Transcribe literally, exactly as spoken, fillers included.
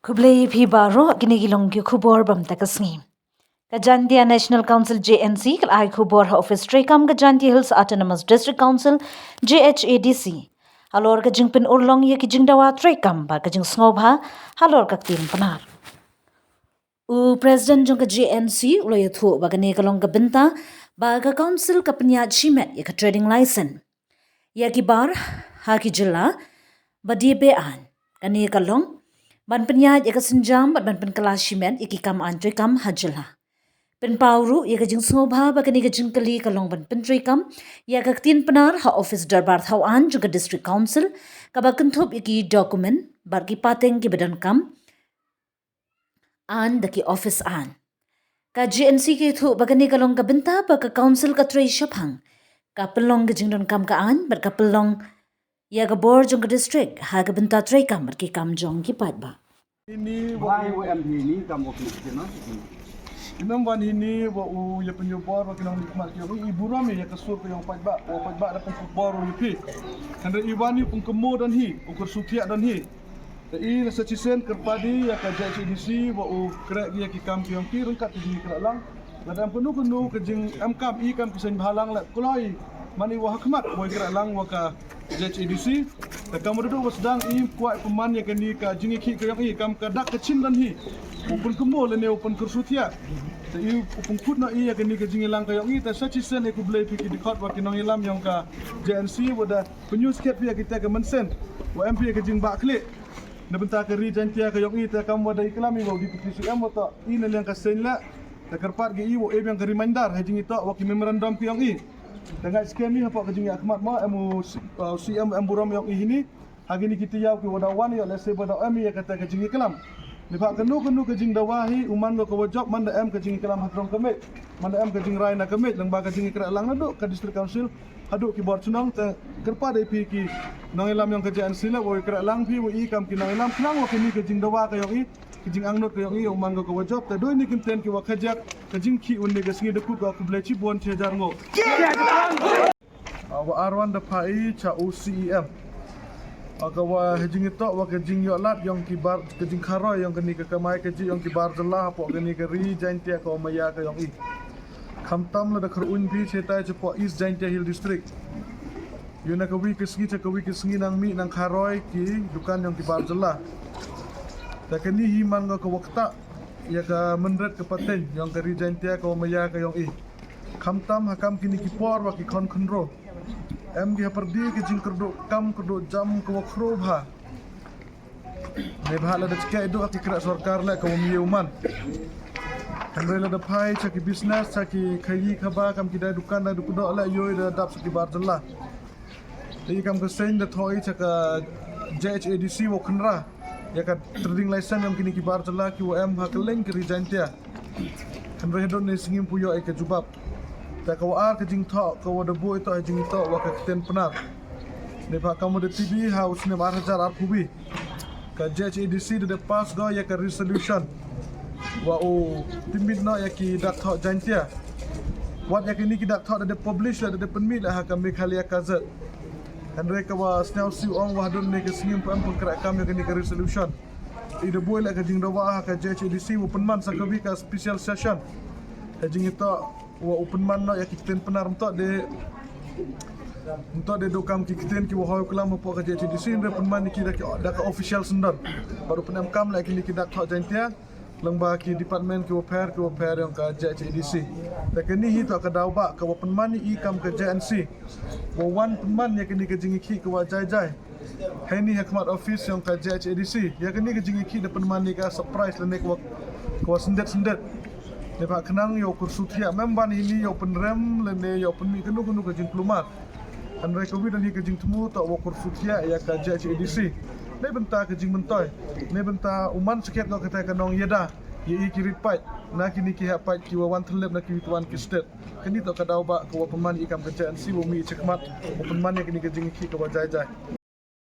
Khublei phi baroh, kine ki long ki khubor bam ta ka sngi. Ka Jaintia National Council J N C ka la ai khubor ha office treikam ka Jaintia Hills Autonomous District Council J H A D C halor ka jingpynurlong ïa ki jingdawa treikam bad ka jingsngewbha halor ka ktien Pnar. U President jong ka J N C u la ïathuh ba kane ka long ka bynta ba ka Council ka pynïaid shimet ïa ka trading license ïa ki bar ha ki jylla ba die be-aiñ. Kane ka long ban pynïaid ïa ka sienjam bad ban pynkylla shimet ïa ki kam aiñ treikam ha jylla. Pynpaw ruh ïa ka jingsngewbha ba kane ka jingkylli ka long ban pyntreikam ïa ka ktien Pnar ha office dorbar thaw aiñ jong ka District Council, kaba kynthup ïa ki document bad ki pateng kiba donkam aiñ da ki office aiñ. Ka J N C ka ïathuh ba kane ka long ka bynta ba ka Council ka trei shaphang ka pynlong ka jingdonkam ka aiñ bad ka pynlong ïa ka bor jong ka district ha ka bynta treikam bad ki kam jong ki paidbah. Ini wa u em hi ni kam wa phi kina. Ina wan ini wa u ïa pynïoh bor wa ki nongmihkhmat ki ïong i, i burom ïa ka sur ka ïong paidbah, wa paidbah da pynkup bor ïa phi. Hynrei i wan i u pynkynmaw don hi, u kyrshu thiah don hi. Te i la sa shisien kyrpad ïa ka J H A D C wa u khreh ïa ki kam ki ïong ki ryngkat ki jingïakhreh lang. Lada em kano kano ka jingemkam, i kam ki seng bhalang la kloi man i wa ha khmat wa i khreh lang wa ka J H A D C. Te kam wa duh wa sdang, i kwah pynman ïa kane ka jingïakhih ka ïong i kam ka dak ka chin don hi. U pynkynmaw lane u pynkyrshu thiah. Te i u pynkut noh i ïa kane ka jingïalang ka ïong i, te sa shisien i khublei phi ki dkhot wa ki nongïalam ïong ka J N C wa da pynïoh skhem phi ïa kita ka mynsiem wa em phi ïa ka jingbakla na bynta ka Ri Jaintia ka ïong i. Te kam wa da i klam i wa u Deputy C M wa toh i na liang ka seng la, te kyrpad ki i wa u em ïa ka reminder ha jingïatoh wa ki memorandum ki ïong i. Te nga skhem i hapoh ka jingïakhmat mo em u C-, uh, C M em burom ïong i hini. Ha kine ki taïew ki wa da wan ïoh lehse ba da em ïa kata ka jingïaklam. Neibhah kano kano ka jingdawa hi u man ka wa jop man da em ka jingïaklam ha trong ka miej, man da em ka jingrai na ka miej, lyngba ka jingïakhreh lang naduh ka District Council haduh ki bor chnong. Te kyrpad ïa phi ki nongïalam ïong ka J N C la wa u ïakhreh lang phi wa i kam ki nongïalam khnang wa kine ka jingdawa ka ïong i, ka jingangnud ka ïong i u man ka wa jop. Te dei ni ki ktien ki wa khajak ka jingkhih u ne ka sngi, da kut ka khublei chibun chi hajar nguh. Ah, wa ar wan da phah i cha u C E M. Ah, ka wa ha jingïatoh wa ka jingïohlad ïong ki bar, ka jingkharoi ïong kane ka kamai kajih ïong ki bar jylla hapoh kane ka Ri Jaintia ka wa maya ka ïong i. Khamtam lada kyrpad phi chetai chapoh East Jaintia Hill District. Ïoh na kawi ka sngi cha kawi ka sngi nang mih nang kharoi ki dukan ïong ki bar jylla. Te kane hi man ka wa ktah ïa ka mynried ka pateng ïong ka Ri Jaintia ka wa maya ka ïong i. Khamtam ha kam kine ki por wa ki khon khynraw em ki ha pyrdi ki jingkyrduh kam kyrduh jam ka wa khraw bha. Neibhah lada chkeh duh ha ki khreh sorkar leh ka wa mih u man. Hynrei lada phai cha ki business, cha ki khaïi khaba, kam ki dai dukan dai dukdoh leh ïoh da dap cha ki bar jylla. Te i kam ka seng da thoh i cha ka J H A D C wa khynra ïa ka trading license ïong kine ki bar jylla ki wa em ha kylleng ka Ri Jaintia. Hynrei hadon ne sngi ym pu ïoh ïa ka jubab. Te ka wa ar ka jingthoh ka wa da buh i toh ha jingïatoh wa ka ktien Pnar. Neibhah kam wa da tip i ha u snem ar hajar arphew wi ka J H A D C da da pass go ïa ka resolution wa u pynmih noh ïa ki dak thoh Jaintia. Wat ïa kine ki dak thoh da da publish la, da da pynmih la ha ka Meghalaya Gazette. Hynrei ka wa sniaw siew ong wa hadon ne ka sngi ym pu em pynkhreh kam ïa kane ka resolution. I da buh la ka jingdawa ha ka J H A D C wa pynman sa kawi ka special session ha jingïatoh wa u pynman noh ïa ki ktien Pnar. Mynta de, mynta de duh kam ki ktien ki wa hoi klam hapoh ka J H A D C, hynrei pynman ïa ki da ki, da ka official syndon. Bad u pynemkam la ïa kine ki dak thoh Jaintia lyngba ki department ki wa pher ki wa pher ïong ka J H A D C. Te kane hi toh ka daw ba ka wa pynman ïa i kam ka J N C wa wan pynman ïa kane ka jingïakhih ka wa jai jai. Hei ni ha khmat office ïong ka J H A D C. Ïa kane ka jingïakhih da pynman ïa ka surprise lane ka wa, ka wa syndet syndet. Neibhah khnang ïa u kyrshu thiah, mem ban hi ni ïa u pynrem lane ïa u pynmih kano kano ka jingkulmar. Hynrei kawi don hi ka jingthmu toh wa u kyrshu thiah ïa ka J H A D C. Neibynta ka jingmyntoi, neibynta u man sakhiat noh kata ka nongïada ïa i ki rit paid na kine ki heh paid ki wa wan thylliej na kiwi kiwan ki state. Kane toh ka daw ba ka wa pynman i kam ka J N C wa mih i chakhmat wa pynman ïa kane ka jingïakhih ka wa jai jai.